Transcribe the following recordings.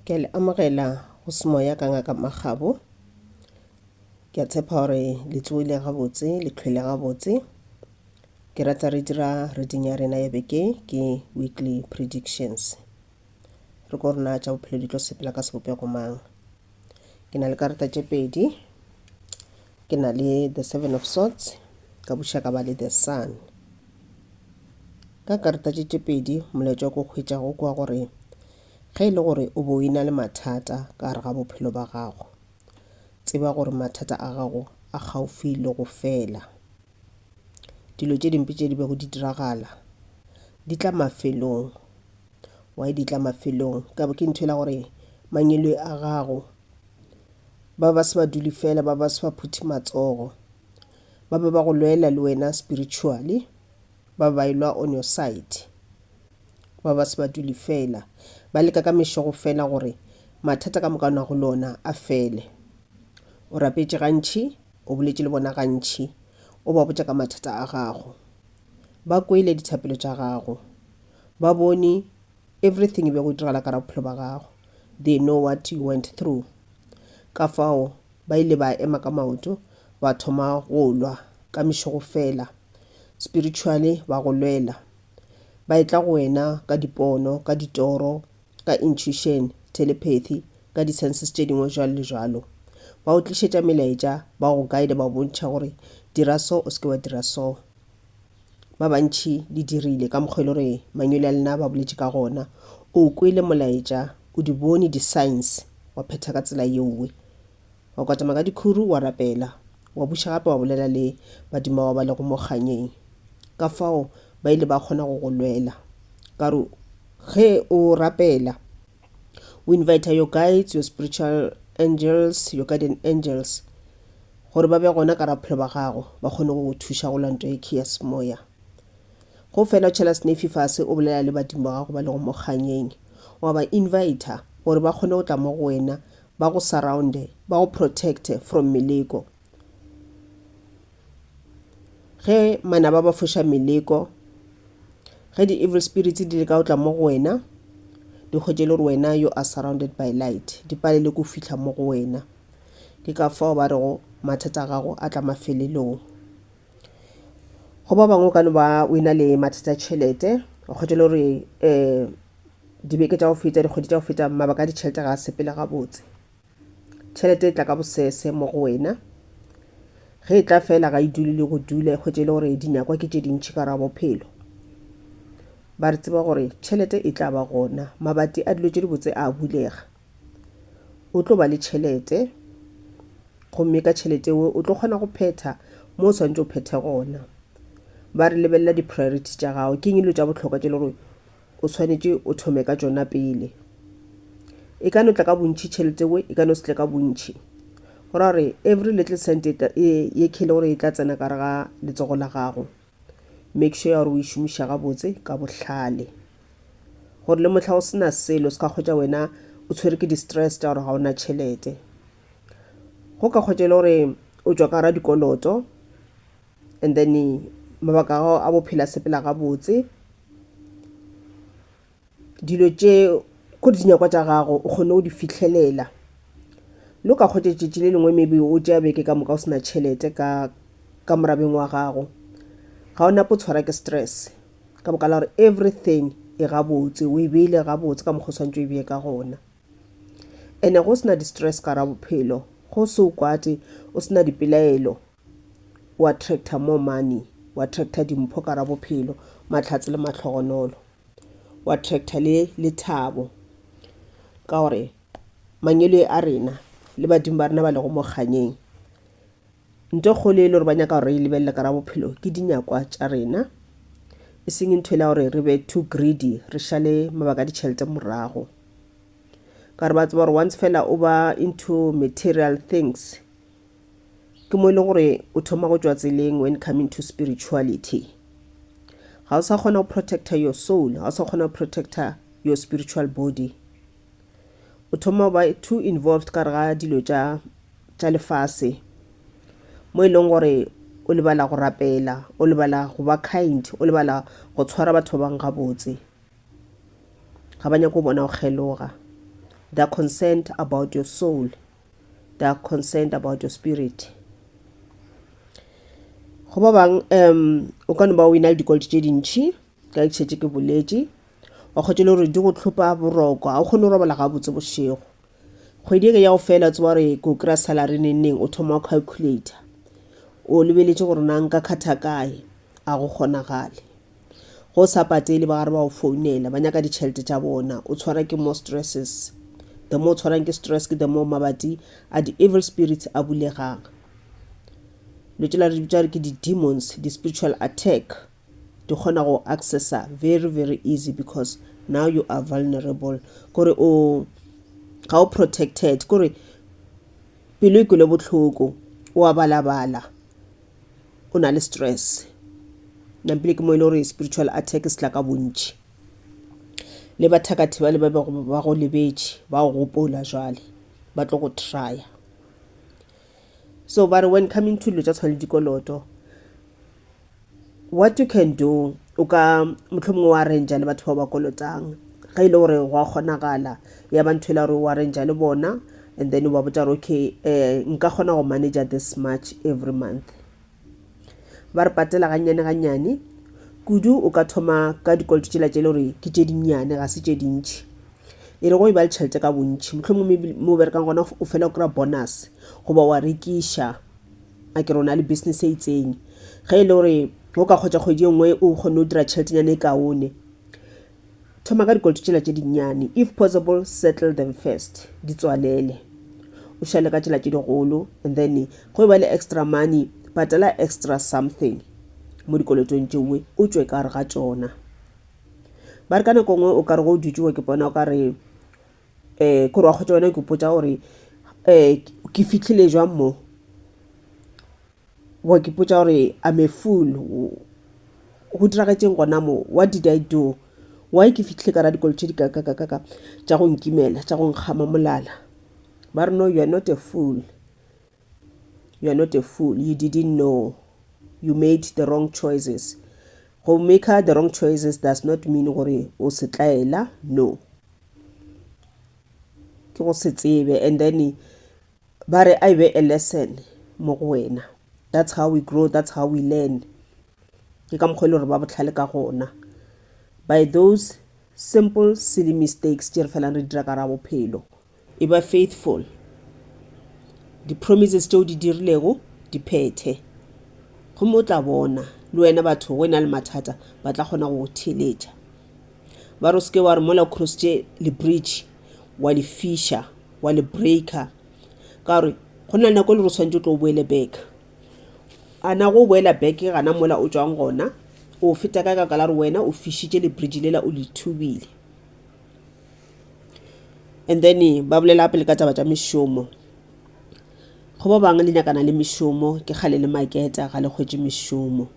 Ke a le amogela go semoya ka Ngaka Makgabo. Ke a tshepa gore le tsogile gabotse, le hlwele gabotse. Ke rata re dira reading ya rena ya beke ke weekly predictions. Re ko rena tša bophelo di tlo sepela ka sebopego mang. Ke na le karata tše pedi. Ke na le the seven of swords, ka buša ka ba le the sun. Ka karata tše tše pedi molaetša o ko hwetšago kwa gore ge e le gore o bo o e na le mathata ka gare ga bophelo ba gago, tseba gore mathata a gago a kgaufi le go fela. Dilo tše dimpe tše di bego di diragala di tla mafelong. Why di tla mafelong? Ka bo ke ntho e la gore mangwele a gago ba ba se ba dule fela, ba ba se ba phuthe matsogo, ba be ba go lwela le wena spiritually, ba ba elwa on your side. Ba ba se ba dule fela, ba leka ka mešogo fela gore mathata ka moka o nago le ona a fele. O rapetše gantši, o boletše le bona gantši, o ba botša ka mathata a gago. Ba kwele dithapelo tša gago, ba bone everything e bego e diragala ka bophelo ba gago. They know what you went through. Ka fao ba ile ba ema ka maoto ba thoma go lwa ka mešogo fela, spiritually ba go lwela. Ba etla go wena ka dipono, ka ditoro, ka intuition, telepathy, ka di-senses tše dingwe jwalo le jwalo. Ba go tlišetša melaetša, ba go guide, ba bontšha gore dira so, o se ke wa dira so. Ba bantši le dirile ka mokgwa e le gore mangwele a lena ba boletše ka gona. O kwele molaetša, o di bone di-signs, wa phetha ka tsela yeowe. Wa kwatama ka dikhuru, wa rapela, wa buša gape wa bolela le badimo bao ba lego mo kganyeng. Ka fao ba ile ba kgona go go lwela. Ka re ge o rapela, o invita your guides, your spiritual angels, your guardian angels gore ba be gona ka raphelo ba gago, ba kgone go go thuša go lwa ntwa e ya semoya. Go fela o tšhela senefi fase o bolela le badimo ba gago ba lego mo kganyeng, wa ba invita gore ba kgone go tla mo go wena ba go surrounde, ba go protecte from meleko. Ge manaba ba foša meleko, ge di-evil spirits di leka go tla mo go wena, di hwetše e le gore wena you are surrounded by light, di palele ko fihla mo go wena. Ke ka fao ba rego mathata a gago a tla mafelelong. Go ba bangwe o ka no ba o ena le mathata a tšhelete, wa hwetša e le gore um dibeke tša go feta, dikgwedi tša go feta, mabaka a ditšhelete ga a sepele gabotse. Tšhelete e tla ka bosese mo go wena. Ge e tla fela ga e dule le go dula, e hwetše e le gore dinyakwa ke tše dintši ka gare ga bophelo. Ba re tseba gore tšhelete e tla ba gona, mabati a dilo tše dibotse a bulega. O tlo ba le tšhelete gomme ka tšhelete eo o tlo kgona go phetha mo o swanetše o phethe gona. Ba re lebelela di-priority tša gago, ke eng dilo tša bohlokwa tše e le gore o swanetše o thome ka tšona pele. E ka no tla ka bontši tšhelete we, e ka no se tle ka bontši. Go ra gore every little cent e ye ke le gore e tla tsena ka gare ga letsogo la gago. Make sure ya gore o e šomiša gabotse ka bohlale. Gore le mohla o se na selo se ka hwetša wena o tshwere ke di-stress tša gore ga o na tšhelete. Go ka hwetša e le gore o tšwa ka gara dikoloto and then mabaka a gago a bophelo a sepela gabotse. Dilo tše ko dinyakwa tša gago o kgone go di fihlelela. Le o ka hwetša tšatši le lengwe maybe o tšea beke ka moka o se na tšhelete ka ka morabeng wa gago, ga o nape o tshwara ke stress ka baka la gore everything e gabotse, o e beile gabotse ka mokgwa o swanetše o e beye ka gona. And-e go se na di-stress ka gara bophelo, go se o kwate, o se na dipelaelo, o attracta more money, o attracta dimpho ka gara bophelo, mahlatse le mahlogonolo. O attracta le lethabo ka gore mangwele a rena le badimo ba rena ba lego mo kganyeng, ntho e kgolo e le gore ba nyaka gore re e lebelele ka gara bophelo ke dinyakwa tša rena, e seng ntho e le ya gore re be too greedy, re šale mabaka a ditšhelete morago. Ka gore ba tseba gore once fela o ba into material things, ke mo e leng gore o thoma go tšwa tseleng when coming to spirituality. Ga o sa kgona go protecta your soul, ga o sa kgona go protecta your spiritual body. O thoma go ba too involved ka gare ga dilo tša tša lefase mo e leng gore o lebala go rapela, o lebala go ba kind, o lebala go tshwara batho ba bangwe gabotse. Ga ba nyake go bona o kgeloga. They're concerned about your soul. They're concerned about your spirit. Go ba bang um o ka no ba o ena le dikoloto tše dintšhi ka ke šetše ke boletše wa kgotsa le gore di go tlhopa boroko ga o kgone go robala gabotse bošego kgwedi e ke ya go fela tseba gore ko kry-a salary neng neng o thoma go calculator o lebeletše gore na nka kgatha kae a go kgonagale Ge o sa patele ba gare ba go founela ba nyaka ditšhelete tša bona o tshwara ke more stresses the more o tshwarang ke stress ke the more mabati a di-evil spirits a bulegang dilo tšela re di bitša gore ke di-demons di-spiritual attack di kgona go accessa very very easy because now you are vulnerable kore o ga o protected kore pelo e kwele bohloko o a balabala o na le stress nampile ke mo e le gore spiritual attack se tla ka bontši le bathakathi ba le ba bego ba go lebetše ba go gopola jwale ba tlo go trya so ba re when coming to dilo tša tshwana le dikoloto what you can do o ka mohlomongwe wa arrange le batho ba ba kolotang ge e le gore go a kgonagala ya ba ntho e le gore o arrange le bona and then o ba botša gore okay um nka kgona go manager this much every month ba re patela gannyane gannyane kudu o ka thoma ka dikoloto tšela tše le gore ke tše dinnyane ga se tše dintši e re go e ba le tšhelete ka bontši mohlomongwe mo o berekang gona o fela o kry-a bonus goba wa rekiša a ke re o na le business e itseng ge e le gore o ka kgotsa kgwedi e nngwe o kgone go dira tšheletenyana e kaone thoma ka dikoloto tšela tše dinnyane if possible settle them first di tswalele o šale ka tšela tše digolo and then go e ba le extra money patela extra something mo dikolotong tšeoe o tšwe ka gare ga tšona ba re ka nako nngwe o ka re go o dutše wa ke bona o ka re um kore wa kgotsa wena ke ipotša gore um ke fihlile jwang mo wa ke ipotša gore I'm a fool go diragetšeng gona mo what did I do why ke fihlile ka ra dikolo tše di kakakakaka tša go nkimela tša go nkgama molala ba re no you are not a fool you are not a fool you didn't know you made the wrong choices go make the wrong choices does not mean gore o setlaela no ke go se tsebe and then ba re a e be a lesson mo go wena that's how we grow that's how we learn ke ka mokgwa e le gore ba bohlale ka gona by those simple silly mistakes tše re felang re dira ka ra bophelo e ba faithful di-promises tšeo di dirilego di phethe gomme o tla bona le wena batho go e na le mathata ba tla kgona go go theeletša ba re o seke wa re mola o crossitše le bridge wa le fiša wa le breaker ka gore go na le nako e le gore o swanetše o tlo o boele back a na go boela back gana mola o tšwang gona o feta ka ka la gore wena o fišitše le bridge lela o le thubile and then ba bolela gape le ka taba tša mešomo go ba bangwe le nyakana le mešomo ke kgale le maketa ga le hwetše mešomo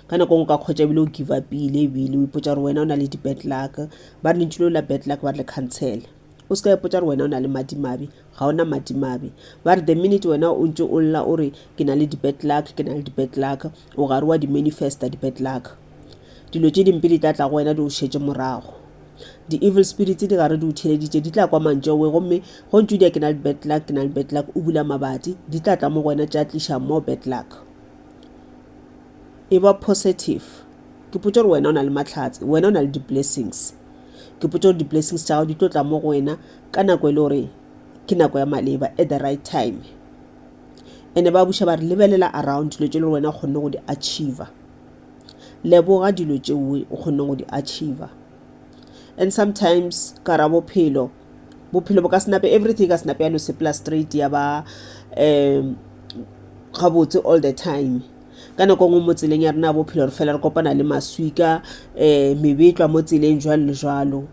ka nako ngwe ka kgwetša ebile o give upile ebile o ipotša gore wena o na le di-bad luck ba re lentšu leo la bad luck ba re le cancel o se ka ipotša gore wena o na le madimabe ga o na madimabe ba re the minute wena o ntše o lla o re ke na le di-bad luck ke na le di-bad luck o gare wa di-manifesta di-bad luck dilo tše dimpe di tla tla go wena di o šetše morago di-evil spirits di gare di o theleditše di tla kwa mantšu owe gomme go ntše o dia ke na le bad luck ke na le bad luck o bula mabati di tla tla mo go wena tša tliša more bad luck E ba positive. Ke potša gore wena o na le mahlatse, wena o na le di-blessings. Ke potša gore di-blessings tša gago di tlo tla mo go wena ka nako e le gore ke nako ya maleba at the right time. Ene ba buša ba re lebelela around dilo tše le gore wena o kgonne go di achiever. Leboga dilo tšeo o kgonne go di achiever. And sometimes ka ra bophelo, bophelo bo ka se nape everything ka se nape ya no sepela straight ya ba um gabotse all the time. Ka nako nngwe mo tseleng ya rena ya bophelo re fela re kopana le maswika um mebetlwa mo tseleng jwalo le jwalo.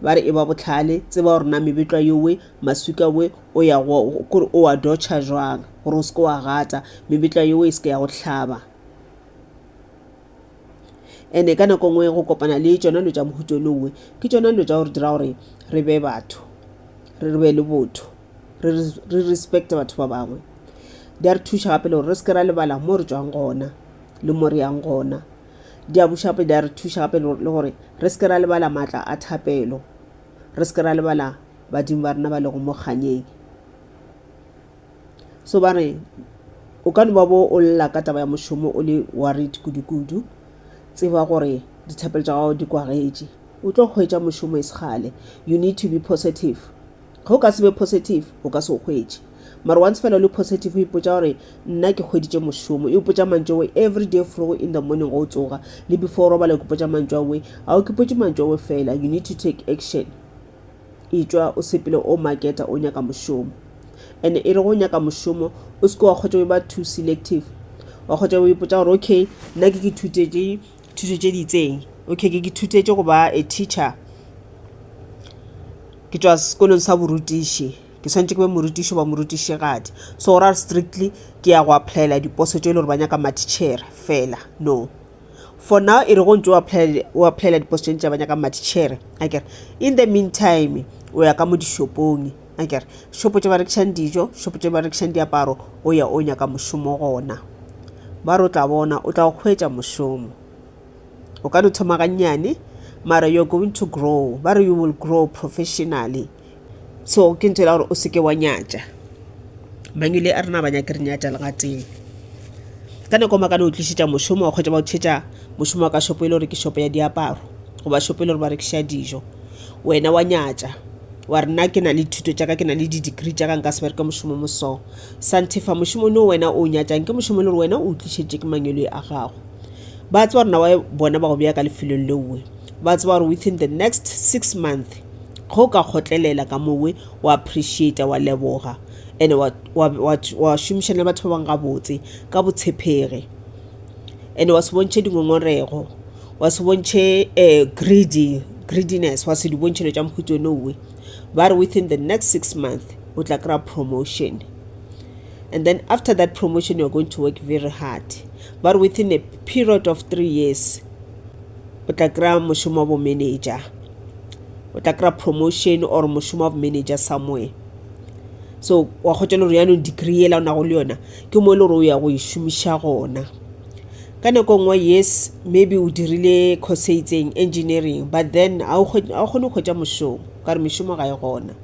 Ba re e ba bohlale tseba gore na mebetlwa yowe maswika we o ya go kore o a dotšha jwang gore o se ke wa gata mebetlwa yowe e se ke ya go hlaba. Ene ka nako nngwe go kopana le tšona dilo tša mohuta o longwe ke tšona dilo tša gore dira gore re be batho re be le botho re re respecte batho ba bangwe di a re thuša gape le gore re se ke ra lebala mo re tšwang gona le mo re yang gona di a buša gape di a re thuša gape le gore re se ke ra lebala maatla a thapelo re se ke ra lebala. Badimo ba rena ba lego mo kganyeng. So ba re o ka no ba bo o lla ka taba ya mošomo o le worried kudu-kudu, tseba gore dithapelo tša gago di kwagetše. O tlo hwetša mošomo e se kgale. You need to be positive. Ge o ka se be positive, o ka se o hwetše. Mara once fela o le positive o ipotša gore nna ke hweditše mošomo, e ipotša mantšu awe every day fro in the morning go o tsoga le before o robala o ipotša mantšu awe. Ga o ipotše mantšu awe fela, you need to take action. Etšwa o sepele o marketa o nyaka mošomo. And e re go nyaka mošomo o se ke wa kgotša o ba too selective. Wa kgotša o ipotša gore okay nna ke ke thutetše thuto tše di itseng. Okay ke ke thutetše go ba a teacher. Ke tšwa sekolong sa borutiši. Ke swanetše ke be morutiši goba morutišigadi. So go ra gore strictly ke ya go applyela diposo tše e le gore ba nyaka mathitšhere fela. No. For now e re go ntše o applyela o applyela diposo tše tša ba nyakang mathitšhere akere. In the meantime o ya ka mo dishopong akere. Shopo tše ba rekišang dijo, shopo tše ba rekišang diaparo o ya o nyaka mošomo gona. Ba re o tla bona o tla o hwetša mošomo. O ka no thoma gannyane mara you're going to grow. Ba re you will grow professionally. So ke ntho e la gore o seke wa nyatša. Mangwele a rena ba nyake re nyatša le gatee. Ka nako ma ka no tlišetša mošomo wa kgwetša ba o tšhetša mošomo wa ka shopo e le gore ke shopo ya diaparo goba shopo e le gore ba rekiša dijo. Wena wa nyatša wa re nna ke na le dithuto tša ka ke na le di-degree tša ka nka se bereke mošomo mo so. Santefa mošomo no wena o nyatšang ke mošomo e le gore wena o tlišetše ke mangwele a gago. Ba tseba gore na wa bona ba go bea ka lefelong leowe. Ba tseba gore within the next 6 month Ge o ka kgotlelela ka mowe wa appreciate-a, wa leboga and wa, wa, wa, wa šomišana le batho ba bangwe gabotse ka botshepegi and wa se bontšhe dingongorego, wa se bontšhe um greedy, greediness, wa se di bontšhe dilo tša mohuta onowe. Ba re within the next 6 months o tla kry-a promotion and then after that promotion you are going to work very hard. Ba re within a period of 3 years o tla kry-a mošomo wa bo manager. O tla kry-a promotion or mošomo wa manager somewhere. So wa kgotsa le gore jaanong degree yela o nago le yona ke mo e le gore o ya go e šomiša gona. Ka nako e nngwe yes maybe o dirile course e itseng engineering but then ga o kgone go hwetša mošomo ka gore mešomo ga e gona.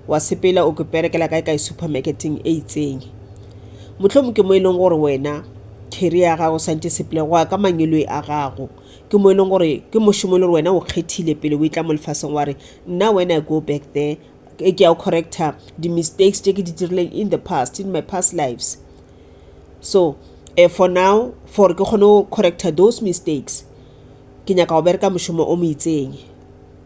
Wa sepela o ko berekela kae kae supermarket-eng e itseng. Mohlomong ke mo e leng gore wena career ya gago santše sepele go ya ka mangwele a gago. Ke mo e leng gore ke mošomo e le gore wena o kgethile pele o etla mo lefaseng wa re nna when I go back there ke ya go correcta di-mistakes tše ke di dirileng in the past in my past lives. So for now for ke kgone go correcta those mistakes ke nyaka go bereka mošomo o mo itseng.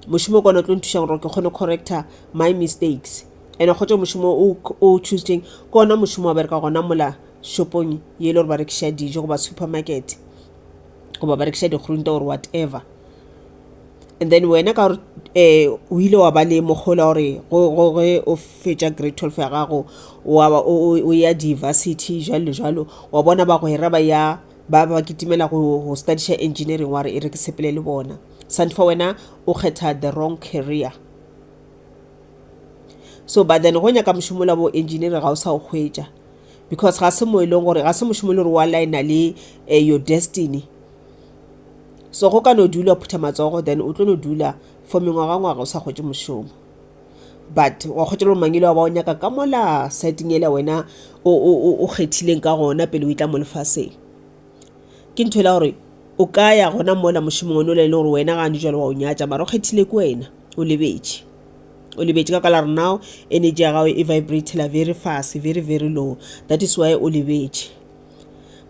Mošomo ke ona o tlo nthušang gore ke kgone go correcta my mistakes. And kgotsa mošomo o o choositšeng ke ona mošomo wa bereka gona mola shopong ye e le gore ba rekiša dijo goba supermarket. Goba ba rekiša digrunte or whatever. And then wena ka gore um o ile wa ba le mokgola gore ge o fetša grade 12 ya gago wa ba o ya di-varsity jwalo le jwalo, wa bona bagwera ba ya ba ba kitimela go go studiša engineering wa re e re ke sepele le bona. Sanfa wena o kgetha the wrong career. So but then go nyaka mošomo la bo engineering ga o sa o hwetša because ga se mo e leng gore ga se mošomo e le gore wa line le your destiny. So go ka no dula phutha matsogo then o tlo no dula for mengwaga-ngwaga o sa hwetše mošomo. But wa kgotsa le gore mangwele a ba o nyaka ka mola side-eng ela wena o kgethileng ka gona pele o etla mo lefaseng. Ke ntho e la gore o ka ya gona mola mošomong one ola e leng gore wena gane jwale wa o nyatša mara o kgethile ke wena o lebetše. O lebetše ka ka la gore now energy ya gago e vibratela very fast, very very low. That is why o lebetše.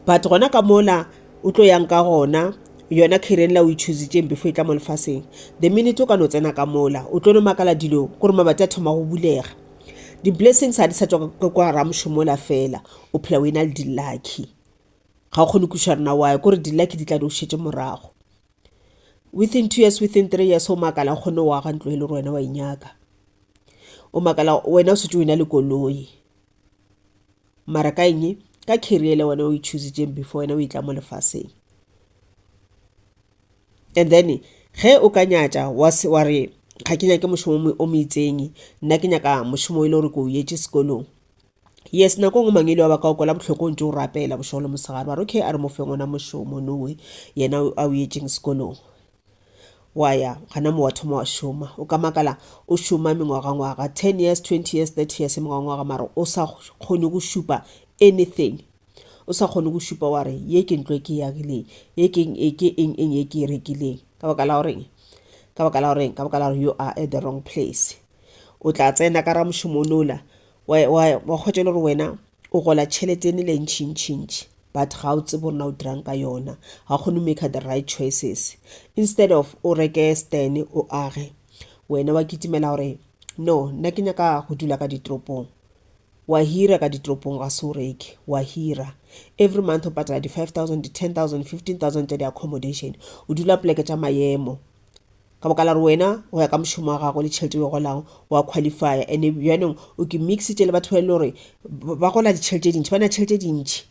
But gona ka mola o tlo yang ka gona yona career la o e choositšeng before e tla mo lefaseng. The minute o ka no tsena ka mola o tlo no makala dilo kore mabati a thoma go bulega. Di-blessings ga di sa tšwa ka kwa gare ga mošomo ola fela, o phela o e na le di-lucky. Ga o kgone kwešiša gore na why kore di-lucky di tla di o šetše morago. Within 2 years, within 3 years o makala o kgone go aga ntlo e le gore wena wa e nyaka. O makala wena o šetše o e na le koloi. Mara ka eng? Ka career le wena o e choositšeng before wena o etla mo lefaseng. And then ge o ka nyatša wa se wa re ga ke nyake mošomo o mo itseng, nna ke nyaka mošomo e le gore ke o yetše sekolong. Yes, nako e nngwe mangwele wa ba ka o kwela bohloko o ntše o rapela bošego le mosegare ba re okay a re mo feng ona mošomo nowe yena a o yetšeng sekolong. Wa ya gana mo wa thoma wa šoma. O ka makala o šoma mengwagangwaga, 10 years, 20 years, 30 years, mengwagangwaga mara o sa kgone go šupa anything. O sa kgone go šupa wa re ye ke ntlo e ke e agileng, ye ke eng e ke eng eng ye ke e rekileng. Ka baka la goreng? Ka baka la goreng? Ka baka la gore you are at the wrong place. O tla tsena ka ramošomo onola wa wa wa hwetša e le gore wena o gola tšhelete ene le ntšhintšhintšhi but ga o tsebe gore na o dirang ka yona ga o kgone go maker the right choices instead of o reke stand o age wena wa kitimela gore no nna ke nyaka go dula ka ditoropong wa hira ka ditoropong ga se o reke wa hira every month o patala di 5000 di 10000 15000 tša di-accommodation o dula poleke tša maemo Ka baka la gore wena go ya ka mošomo wa gago le tšhelete o e golago wa qualifya and bjanong o ke mixitše le batho ba e le gore ba gola ditšhelete tše dintši ba na tšhelete dintši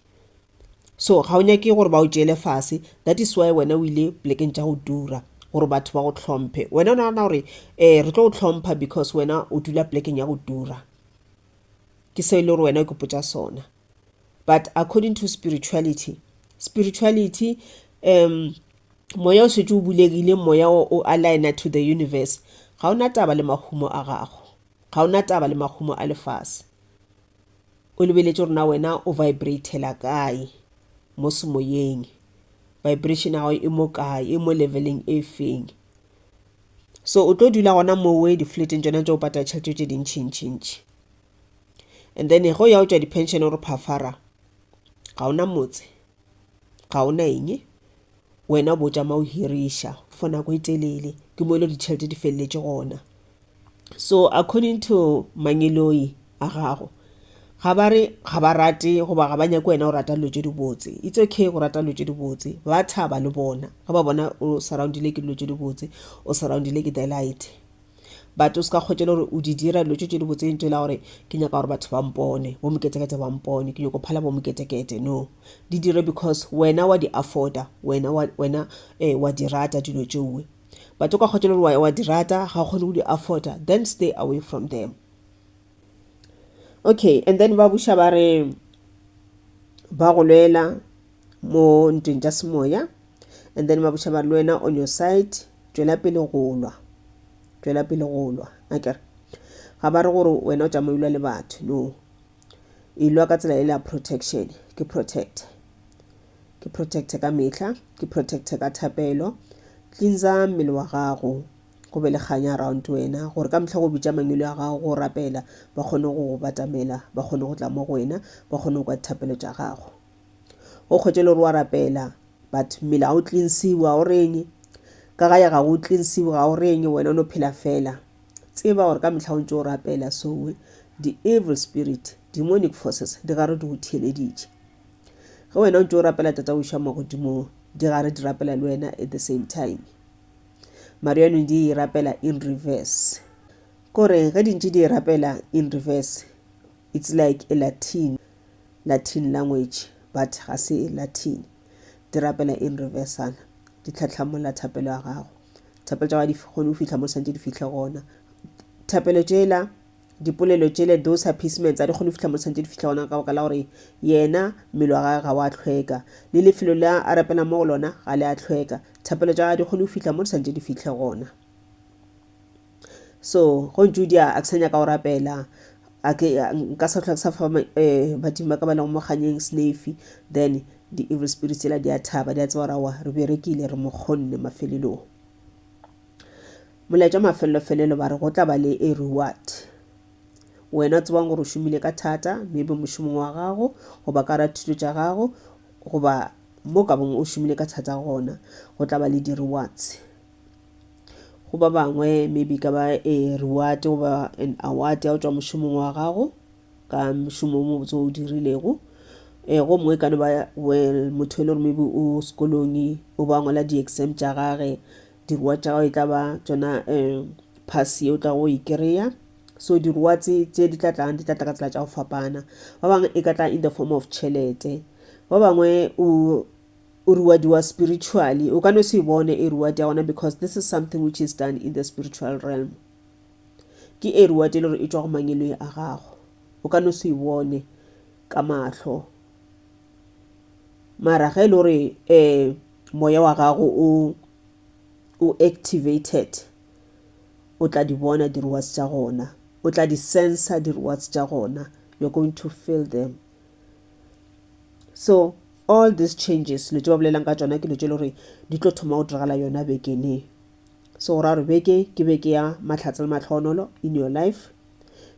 so ga o nyake gore ba o tšeele fase that is why wena o ile polekeng tša go tura gore batho ba go hlomphe wena o nagana gore um re tlo go hlompha because wena o dula polekeng ya go tura ke se e le gore wena o ikopotša sona but according to spirituality spirituality um Moya o šetše o bulegile, moya o o aligner to the universe. Ga o na taba le mahumo a gago. Ga o na taba le mahumo a lefase. O lebeletše gore na wena o vibratela kae mo semoyeng. Vibration ya gago e mo kae, e mo leveleng e feng. So o tlo dula gona mowe di-flateng tšona tše o patela tšhelete tše dintšhintšhintši. And then ge o ya o tšwa di-pension gore phafara, ga o na motse. Ga o na eng, wena o bo tšama o hiriša for nako e telele, ke mo e le ditšhelete di feleletše gona. So according to mangeloi a gago, ga ba re ga ba rate goba ga ba nyake wena o rata dilo tše dibotse. It's okay go rata dilo tše dibotse, ba thaba le bona ge ba bona o surroundile ke dilo tše dibotse, o surroundile ke the light. But o se ka kgwetša le gore o di dira dilo tše tše dibotse ntse la gore ke nyaka gore batho ba mpone, bo moketekete ba mpone, ke nyako phala bo moketekete. No, di dire because wena wa di afforda, wena wa wena eh wa di rata dilo tšeoe. But o ka kgwetša le gore wa di rata ga o kgone go di afforda, then stay away from them. Okay, and then ba buša ba re ba go lwela mo ntweng tša semoya and then ba buša ba re le wena on your side tšwela pele go lwa tšwela pele go lwa akere ga ba re gore wena o tšama o lwa le batho no e lwa ka tsela e la protection ke protect ke protect ka mehla ke protect ka thapelo cleansa mmele wa gago go be le kganya around wena gore ka mehla go bitša mangwele a gago go rapela ba kgone go go batamela ba kgone go tla mo go wena ba kgone go kwa dithapelo tša gago go kgwetše le gore wa rapela but mmele ga o cleansiwe ga o reng ka gae ga o cleansiwe ga o reng wena o no phela fela tseba gore ka mehla o ntse o rapela so the evil spirit demonic forces di gare di go theeleditše ge wena o ntse o rapela tata o iša magodimong di gare di rapela le wena at the same time mara yanong di e rapela in reverse kore ge di ntše di e rapela in reverse it's like a latin latin language but ga se latin di rapela in reversal di tlhatlhamolla thapelo ya gago thapelo tša gago di kgone go fihla mo santse di fihle gona thapelo tšela dipolelo tšele those appeasements a di kgone go fihla mo santse di fihle gona ka baka la gore yena mmele wa gagwe ga wa hlweka le lefelo le a rapelang mo go lona ga le a hlweka thapelo tša gagwe di kgone go fihla mo di santse di fihle gona So go ntše o dia a ke sa nyaka go rapela a ke nka sa hlwa ke sa fa eh, badimo ba ka ba lego mo kganyeng snafe then di-evil spirits tsela di a thaba di a tseba gore aowa re berekile re mo kgonne mafelelong molaetša mafelelo-felelo ba re go tla ba le a reward wena tsebang gore o šomile ka thata maybe mošomong wa gago goba ka ra thuto tša gago goba mo ka bong o šomile ka thata gona go tla ba le di-rewards Go ba bangwe maybe e ka ba a reward goba an award ya go tšwa mošomong wa gago ka mošomo o mobotse o dirilego. Um go mongwe e ka no ba well motho e le gore maybe o sekolong o ba ngwala di-exam tša gage, di-reward tša gagwe e tla ba tšona um pass ye o tlago go e kry-a. So di-rewards tše di tla tlang di tla tla ka tsela tša go fapana. Ba bangwe e ka tla in the form of tšhelete, ba bangwe o O reward-iwa spiritually. O ka no se e bone e reward ya gona because this is something which is done in the spiritual realm. Ke e reward e le gore e tšwa go mangeloi a gago. O ka no se e bone ka mahlo. Mara ge e le gore um moya wa gago o O activated. O tla di bona di-rewards tša gona. O tla di sensa di-rewards tša gona. You're going to feel them. So all these changes lo tše ba bolelang ka tšona ke lo tše le gore di tlo thoma go diragala yona bekeng e. So go ra gore beke ke beke ya mahlatse le mahlonolo in your life.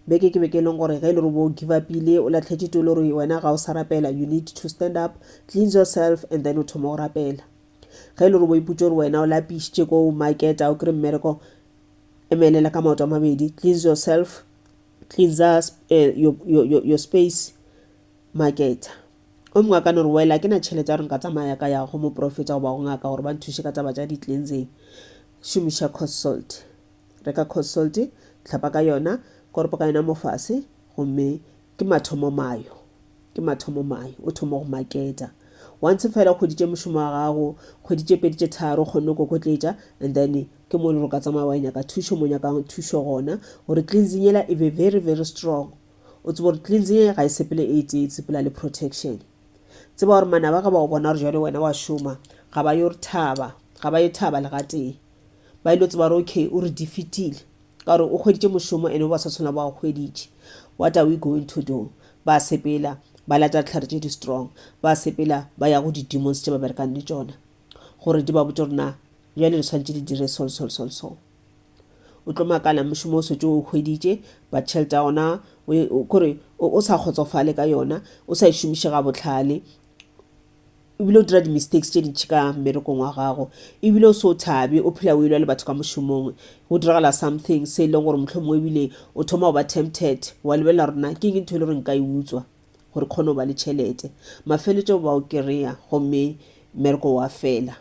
Beke ke beke e leng gore ge e le gore bo give upile o latlhetše to le gore wena ga o sa rapela you need to stand up, cleanse yourself and then o thoma go rapela. Ge e le gore bo ipotše gore wena o lapišitše ko market a o kry mmereko emelela ka maoto a mabedi, cleanse yourself, cleanse uh, your, your, your, your space market. O mongwe a ka no re well a ke na tšhelete ya gore nka tsamaya ka ya go moprofeta goba go ngaka gore ba nthuše ka taba tša di-cleansing. Šomiša consult. Reka consult, hlapa ka yona, koropa ka yona mo fase gomme ke mathomo mayo. Ke mathomo mayo, o thoma go maketa. Once fela o hweditše mošomo wa gago, kgwedi tše pedi tše tharo o kgonne go kokotletša and then ke mo e le gore o ka tsamaya wa nyaka thušo mo nyakang thušo gona gore cleansing yela e be very very strong. O tsebe gore cleansing ye ga e sepele e tee, e sepela le protection. Tseba gore manaba ge ba go bona gore jwale wena wa šoma, ga ba yo thaba, ga ba yo thaba le gatee. Ba ile tseba gore okay, o re defeatile ka gore o hweditše mošomo ene o ba sa tshwanela ba o hweditše. What are we going to do? Ba sepela, ba lata dihlare tše di strong, ba sepela ba ya go di-demons tše ba berekang le tšona gore di ba botše gore na bjale le swanetše le dire so so so so. O tlo makala mošomo o setse o hweditše but tšhelete ya gona kore o sa kgotsofale ka yona, o sa e šomiše ga bohlale ebile o dira di-mistakes tše dintši ka mmerekong wa gago ebile o se o thabe o phela o elwa le batho ka mošomong go diragala something se e leng gore mohlomongwe ebile o thoma go ba tempted wa lebelela gore na ke eng ntho e le gore nka e utswa gore kgone go ba le tšhelete mafeletšo ba o kry-a gomme mmereko wa fela.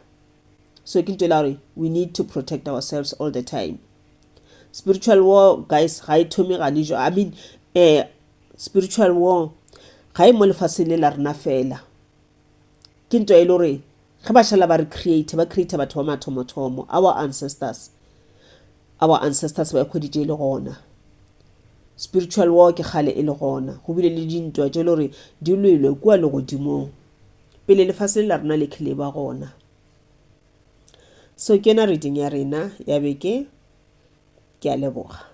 So ke ntho e la gore we need to protect ourselves all the time. Spiritual war guys ga e thome gane jo I mean eh spiritual war ga e mo lefaseng le la rena fela. Ke ntwa e le gore ge ba šala ba re create ba create batho ba mathomothomo our ancestors our ancestors ba e hweditše e le gona. Spiritual war ke kgale e le gona. Go bile le dintwa tše le gore di lwelwe kua legodimong pele lefase le la rena le khile ba gona. So ke yona reading ya rena ya beke. Ke a leboga.